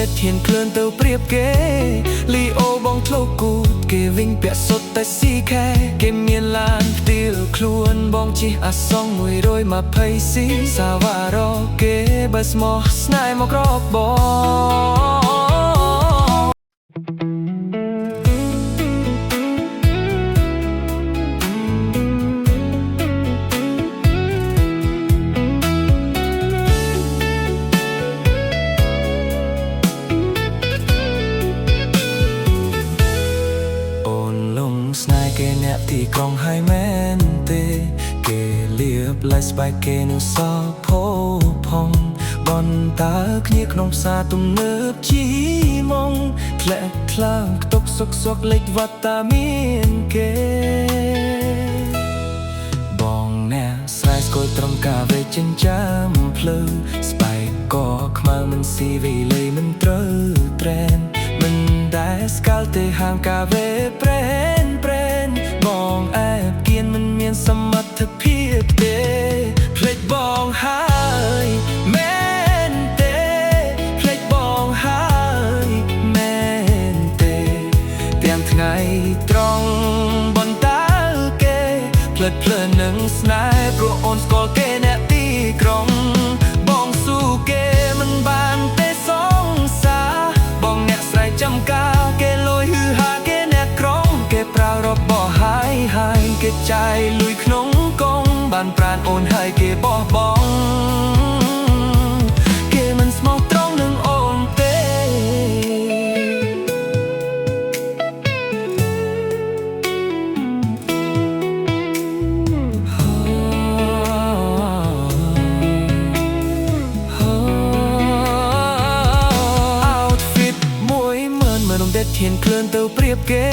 ដហ៊ានក្លឿនទៅប្រៀបគេលីអូបងធ្លុកគូតគេវិញពាក់សុទ្ធតែស៊ីខែគេមានឡានផ្ទៀលខ្លួនបងជិះអាសង120ស៊ីសាវ៉ារគេបើស្មោះស្នេហ៍មករបបង អូនលងស្នេហ៍គេអ្នកទីក្រុងហើយមែនទេគេលៀបឡៃស្បែកគេនោះសភោផងបនតើគ្នាក្នុងផ្សារទំនើបជីម៉ងធ្លាក់ថ្លើមខ្ទុកសុកសុកលេចវត្តមានគេ បងអ្នកស្រែស្គាល់ត្រង់ការវេចិញ្ចាំភ្លឺស្បែកកខ្មៅមិនស៊ីវីលីមិនត្រូវត្រែនមិនដែលស្គាល់ទេហាងកាវេប្រេនប្រេនបងអែបគៀនមិនមានសមត្ថភាពទេភ្លេចបងហើយមែនទេភ្លេចបងហើយមែនទេទាំងថ្ងៃត្រង់បន្តាគេ ភ្លេចភ្លើននឹងស្នេហ៍ព្រោះអូនស្គាល់គេអ្នកទីក្រុងបងស៊ូគេមិនបានទេសងសាបងអ្នកស្រែចំការគេលយហឺហាគេអ្នកក្រុងគេប្រើរបស់ហើយហើយគេចាយលុយក្នុងកងបានប្រានអូនហើយគេបោះបង់គេមិនស្មោះត្រង់នឹងអូនទេ Outfit មួយម៉ឺនមនុស្សដែលធានក្លឿនទៅប្រៀបគេ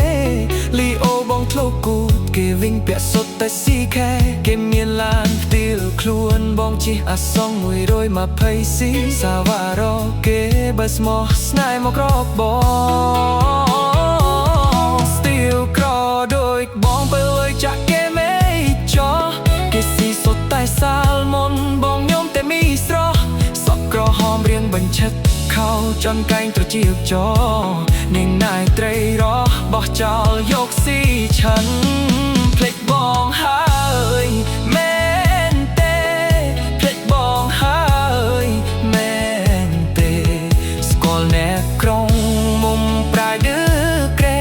លីអូបងធ្លុកគូតគេវិញពាក់សុទ្ធតែស៊ីខែគេមានឡានផ្ទៀលខ្លួនបងជិះអាសង120ស៊ីសាវ៉ារគេបើស្មោះស្នេហ៍មករបង Steel ក្រដូចបងពេលលុយចាក់គេមេចោគេស៊ីសុទ្ធតែសាល់មុនបងញោមតែមីស្រស់សក់ក្រហមរៀងបញ្ឆិតខោចន់កែងត្រជាចនាងណៃត្រីរស់បោះចោលយកស៊ីឆិនភ្លេចបងហើយមែនទេភ្លេចបងហើយមែនទេស្គាល់អ្នកក្រុងមុំប្រាយឌឺក្រេ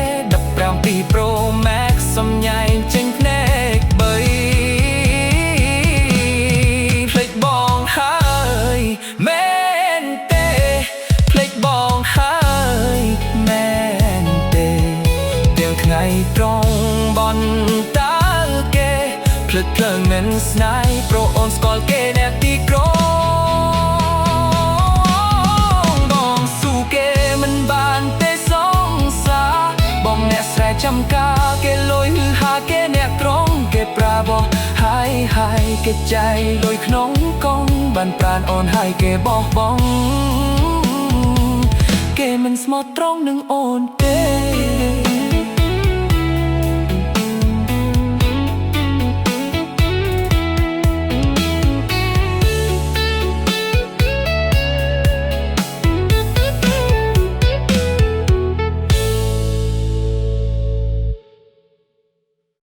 17 Pro Max សំញ៉ៃចេញភ្នែកបីភ្លេចបងហើយមែនទេភ្លេចបងហើយមែនទេទាំងថ្ងៃត្រង់បនតើគេភ្លឹកភ្លើងមិនស្នេហ៍ប្រូអូនស្គាល់គេអ្នកទីក្រុងបងស៊ូគេមិនបានទេសងសាបងអ្នកស្រែចំការគេលុយហឺហាគេអ្នកត្រង់គេប្រាបោះហើយហើយគេចៃលុយក្នុងកងបានប្រានអូនហើយគេបោះបង់គេមិនស្មោះត្រង់នឹងអូនទេ។